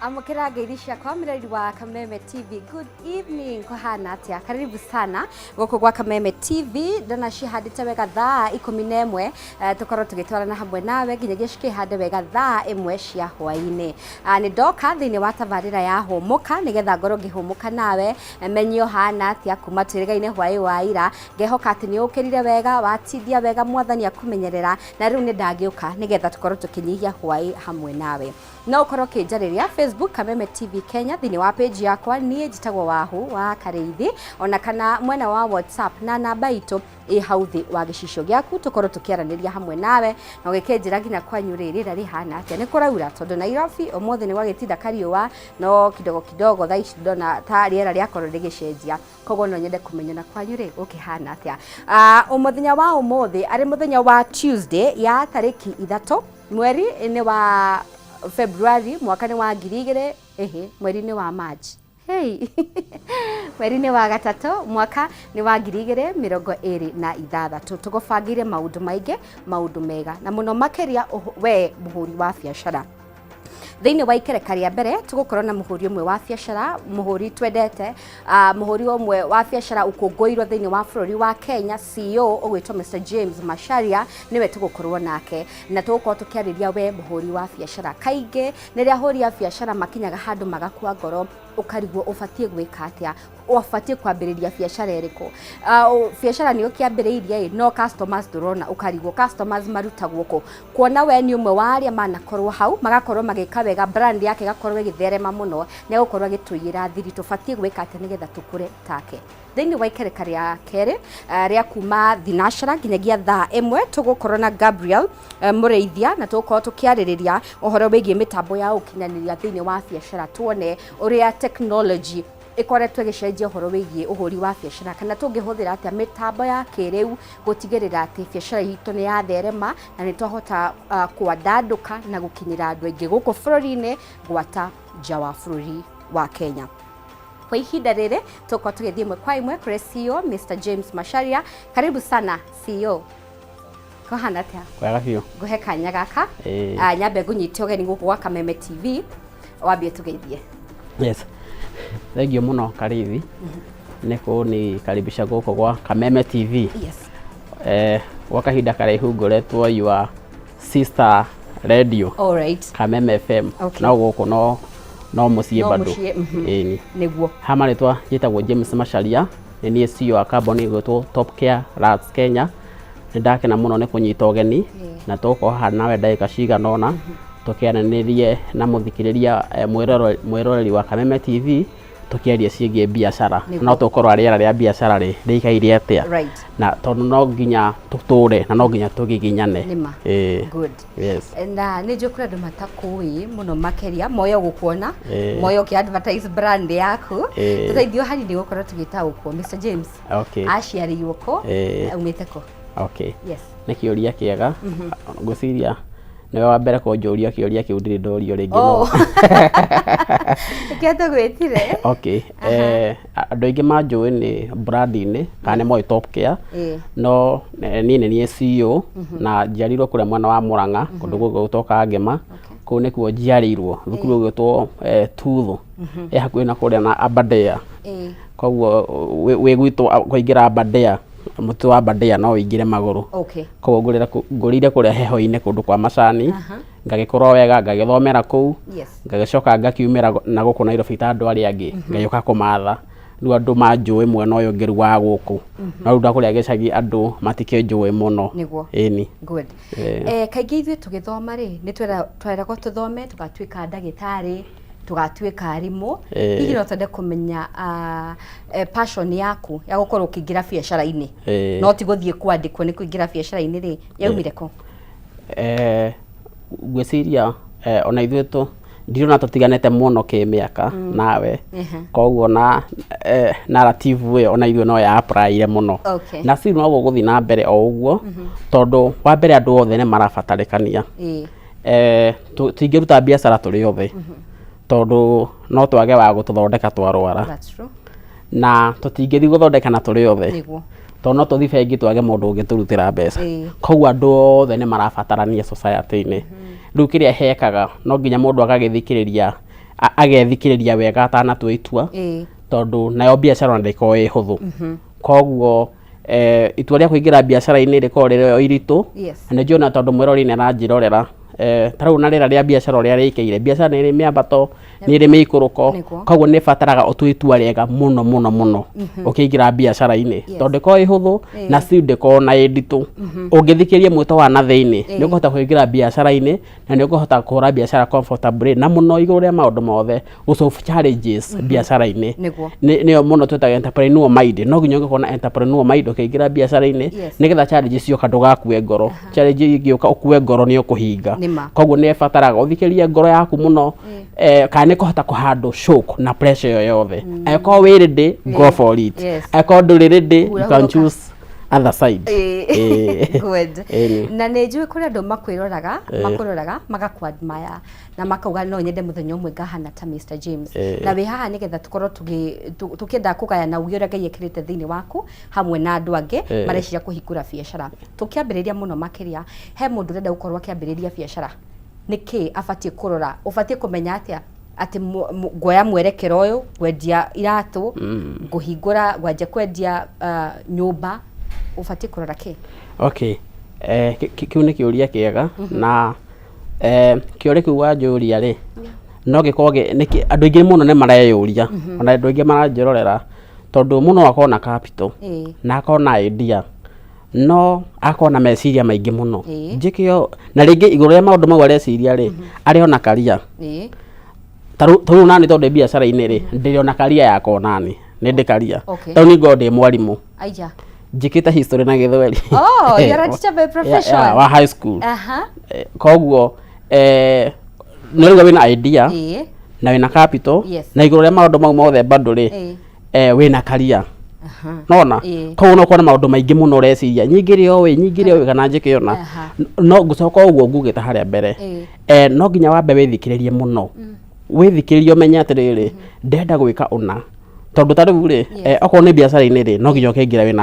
Amũkĩra ngeithi ciakwa mũrori wa Kameme TV. Good evening, kũhana atĩa? Karibu sana gũkũ gwa Kameme TV. Ndona cihandĩte wega thaa 11, tũkorwo tũgĩtwarana hamwe nawe nginyagia cikĩhande wega thaa 1 cia hwaĩ-inĩ. Nĩ ndoka thĩinĩ wa tabarĩra ya Hũmũka nĩgetha ngorwo ngĩhũmũka nawe, menye ũhana atĩa kuma twĩrĩgaine hwaĩ wa ira. Ngehoka atĩ nĩ ũkĩrire wega, watindia wega, mwathani akũmenyerera, na rĩu nĩ ndagĩũka nĩgetha tũkorwo tũkĩnyihia hwaĩ hamwe nawe. No ũkorwo ũkĩnjarĩria Facebook Kameme TV Kenya thĩinĩ wa page yakwa, niĩ njĩtagwo Wahu wa Karĩithi, ona kana mwena wa WhatsApp na namba itũ ĩ hau thĩ wa gĩcicio gĩaku, tũkorwo tũkĩaranĩria hamwe nawe na ũgĩkĩnjĩra nginya kwanyu rĩ rĩera rĩhana atĩa, nĩ kũraura? Tondũ Nairobi ũmũthĩ nĩ gwagĩtinda kariũa, no kidogo kidogo thaa ici ndona ta rĩera rĩakorwo rĩgĩcenjia, koguo no nyende kũmenya na kwanyu rĩ gũkĩhana atĩa. Mũthenya wa ũmũthĩ arĩ mũthenya wa Tuesday ya tarĩki 3 mweri nĩ wa February mwaka nĩ wa 2000, ĩhĩ, mweri nĩ wa March, hey, mweri nĩ wa gatatũ mwaka nĩ wa 2026. Tũgũbangĩire maũndũ maingĩ, maũndũ mega na mũno makĩria we mũhũri wa biacara. Thĩinĩ wa ikereka rĩa mbere tũgũkorwo na mũhũri ũmwe wa biacara, mũhũri twendete, mũhũri ũmwe wa biacara ũkũngũĩirwo thĩinĩ wa bũrũri wa Kenya, CEO ũgwĩtwo Mr James Macharia, nĩwe tũgũkorwo nake na tũgũkorwo tũkĩarĩria we mũhũri wa biacara. Kaingĩ nĩrĩa ahũri a biacara makinyaga handũ magakua ngoro, ũkarigwo ũbatiĩ gwĩka atĩa, ũbatiĩ kwambĩrĩria biacara ĩrĩkũ. Biacara nĩ ũkĩambĩrĩirie ĩ, no customers ndũrona, ũkarigwo customers marutagwo kũ. Kuona we nĩ ũmwe wa arĩa manakorwo hau, magakorwo magĩka wega, brand yake ĩgakorwo ĩgĩtherema mũno, nĩ egũkorwo agĩtũiyĩra thiri tũbatiĩ gwĩka atĩa nĩgetha tũkũre take. Thĩinĩ wa ikereka rĩa kerĩ, rĩa kuma thinacara nginyagia thaa 1, tũgũkorwo na Gabriel Mũrĩithia na tũgũkorwo tũkĩarĩrĩria ũhoro wĩgiĩ mĩtambo ya ũkinyanĩria thĩinĩ wa biacara, tuone ũrĩa technology ĩkoretwo ĩgĩcenjia ũhoro wĩgiĩ ũhũri wa biacara, kana tũngĩhũthĩra atĩa mĩtambo ya kĩrĩu gũtigĩrĩra atĩ biacara itũ nĩ yatherema na nĩ twahota kwandandũka na gũkinyĩra andũ aingĩ gũkũ bũrũri-inĩ gwata nja wa bũrũri wa Kenya. Kwa ihinda rĩrĩ tũkorwo tũgĩthiĩ ĩmwe kwa ĩmwe kũrĩ CEO Mr James Macharia. Karibu sana CEO. Kũhana atĩa? Wega biũ. Ngũhe kanya gaka. Nyambe ngũnyite ũgeni gũkũ gwa Kameme TV, wambie tũgeithie. Yes. Thank you mũno Karithi nĩ kũnikaribisha gũkũ gwa Kameme TV. Yes. Gwa kahinda karaihu ngoretwo your sister radio. All right. Kameme FM. Okay. No gũkũ no mũciĩ No bado. mũciĩ. Ĩni. Nĩguo. Ha marĩtwa njĩtagwo James Macharia, nĩ niĩ CEO wa kambuni ĩgwĩtwo Top Care Labs Kenya. Nĩ ndakena mũno nĩ kũnyita ũgeni na tũgũkorwo haha nawe ndagĩka cigana ũna tũkĩaranĩrie na mũthikĩrĩria, mwĩroreri wa Kameme TV, tũkĩaria ciĩgiĩ biacara. No tũkorwo rĩera rĩa biacara rĩ rĩikaire atĩa, na tondũ no nginya tũtũre na no nginya tũgiginyane. Nĩma. Ĩĩ. Good. Yes. Na nĩ njũĩ kũrĩ andũ matakũĩ mũno makĩria, moyo gũkuona, moyo ũkĩ advertise brand yaku. Tũteithio hanini gũkorwo tũgĩtaũkwo, Mr James aciarĩirwo kũ, aumĩte kũ? Okay. Yes. Nĩ kĩũria kĩega. Ngwĩciria nĩwe wa mbere kũnjũria kĩũria kĩu, ndirĩ ndorio rĩngĩ. Oh. Nĩkĩo tũgwĩtire. Okay. Andũ aingĩ manjũĩ nĩ brand-inĩ kana nĩ moĩ Top Care, no niĩ nĩ niĩ CEO na njiarĩirwo kũrĩa mwena wa Murang'a, kũndũ gũkũ gwĩtwo Kangema. Kũu nĩkuo njiarĩirwo, thukuru ũgwĩtwo Tuthu ĩ hakuhĩ na kũrĩa na Aberdare. Koguo wĩ gwitũ kũingĩra Aberdare, mũtĩ wa Aberdare no ũingĩre magũrũ. Koguo ngũrĩire kũrĩa heho-inĩ kũndũ kwa macani, ngagĩkũra wega, ngagĩthomera kũu, ngagĩcoka ngakiumĩra na gũkũ Nairobi ta andũ arĩa angĩ, ngagĩũka kũmatha. Rĩu andũ manjũĩ mwena ũyũ ũngĩ rĩu wa gũkũ, no rĩu ndakũrĩa gĩcagi andũ matikĩnjũĩ mũno. Nĩguo. Ĩni. Good. Kaingĩ ithuĩ tũgĩthoma rĩ, nĩ tweragwo tũthome tũgatuĩka ndagĩtarĩ, tũgatuĩka arimũ. Hihi no twende kũmenya passion yaku ya gũkorwo ũkĩingĩra biacara-inĩ, no ti gũthiĩ kwandĩkwo, nĩ kũingĩra biacara-inĩ rĩ, yaumire kũ? Ngwĩciria ona ithuĩ tũ ndirona tũtiganĩte mũno kĩmĩaka nawe, koguo na narrative ĩyo ona ithuĩ no ya apply mũno. Na still no gũgũthiĩ na mbere o ũguo, tondũ wa mbere andũ othe nĩ marabatarĩkania. Tũtingĩruta biacara tũrĩ othe, tondũ no twage wa gũtũthondeka twarwara. That's true. Na tũtingĩthiĩ gũthondekana tũrĩ othe, tondũ no tũthiĩ bengi twage mũndũ ũngĩtũrutĩra mbeca. Koguo andũ othe nĩ marabatarania society-inĩ. Rĩu kĩrĩa hekaga no nginya mũndũ agagĩthikĩrĩria Agethikĩrĩria wega atanatua itua, tondũ nayo biacara ona ndĩkoragwo ĩ hũthũ. Koguo itua rĩa kũingĩra biacara-inĩ rĩkoragwo rĩrĩ o iritũ. Na nĩ njũĩ ona tondũ mwĩrori nĩ aranjĩrorera, ta rĩu na rĩera rĩa biacara ũrĩa rĩikaire, biacara nĩ ĩrĩ mĩambato, nĩ ĩrĩ mĩikũrũko. Koguo nĩ ĩbataraga ũtue itua rĩega mũno mũno mũno ũkĩingĩra biacara-inĩ, tondũ ndĩkoragwo ĩ hũthũ na still ndĩkoragwo na ĩ nditũ. Ũngĩthikĩrĩria mwĩto wa na thĩinĩ, nĩ ũkũhota kũingĩra biacara-inĩ na nĩ ũkũhota kũhũra biacara comfortably, na mũno igũrũ rĩa maũndũ mothe gũ solve challenges biacara-inĩ. Nĩyo mũno twĩtaga entrepreneur mind. No nginya ũngĩkorwo na entrepreneur mind ũkĩingĩra biacara-inĩ, nĩgetha challenges cioka ndũgakue ngoro. Challenge ingĩũka ũkue ngoro, nĩ ũkũhinga. Koguo nĩ ĩbataraga ũthikĩrĩrie ngoro yaku mũno, kana nĩ kũhota kũhandle shock na pressure ĩyo yothe. Angĩkorwo wĩ ready, go for it. Angĩkorwo ndũrĩ ready, you can Hurahurũka. choose other side. Good. Ĩni. Na nĩ njũĩ kũrĩ andũ makwĩroraga, makwĩroraga magakũ-admire na makauga no nyende mũthenya ũmwe ngahana ta Mr James. Na wĩ haha nĩgetha tũkorwo tũkĩenda kũgayana ũgĩ ũrĩa Ngai ekĩrĩte thĩinĩ waku hamwe na andũ angĩ mareciria kũhingũra biacara. Tũkĩambĩrĩria mũno makĩria, he mũndũ ũrenda gũkorwo akĩambĩrĩria biacara, nĩkĩ abatiĩ kũrora? Ũbatiĩ kũmenya atĩa atĩ nguoya mwerekero ũyũ, ngwendia iratũ, ngũhingũra, ngwanjia kwendia nyũmba? Ũbatiĩ kũrora kĩ? Okay, kĩu nĩ kĩũria kĩega, na kĩũria kĩu wanjũria rĩ, no gĩkorwo andũ aingĩ mũno nĩ mareyũria, ona andũ aingĩ maranjĩrorera, tondũ mũno akorwo na capital na akorwo na idea, no akorwo na meciria maingĩ mũno, njĩke o na rĩngĩ igũrũ rĩa maũndũ mau areciria rĩ, arĩ ona career. Ta rĩu nani, tondũ ndĩ biacara-inĩ rĩ, ndĩrĩ ona career yakwa, nani nĩ ndĩ career. Ta rĩu niĩ ngorwo ndĩ mwarimũ. Aija. Njĩkĩte history na gĩthweri. Oh, you're a teacher by profession. Yeah, wa high school. Koguo nĩ ũrauga wĩna idea na wĩna capital, na igũrũ rĩa maũndũ mau mothe bado rĩ, wĩna career. Nona koguo no ũkorwo na maũndũ maingĩ mũno ũreciria, nyingĩre ũĩ, nyingĩre ũĩ, kana njĩke ũna. No ngũcoka ũguo ngugĩte harĩa mbere, no nginya wambe wĩthikĩrĩrie mũno, wĩthikĩrĩrie ũmenye atĩrĩrĩ, ndĩrenda gwĩka ũna, tondũ ta rĩu rĩ, okorwo nĩ biacara-inĩ rĩ, no nginya ũkĩingĩra wĩna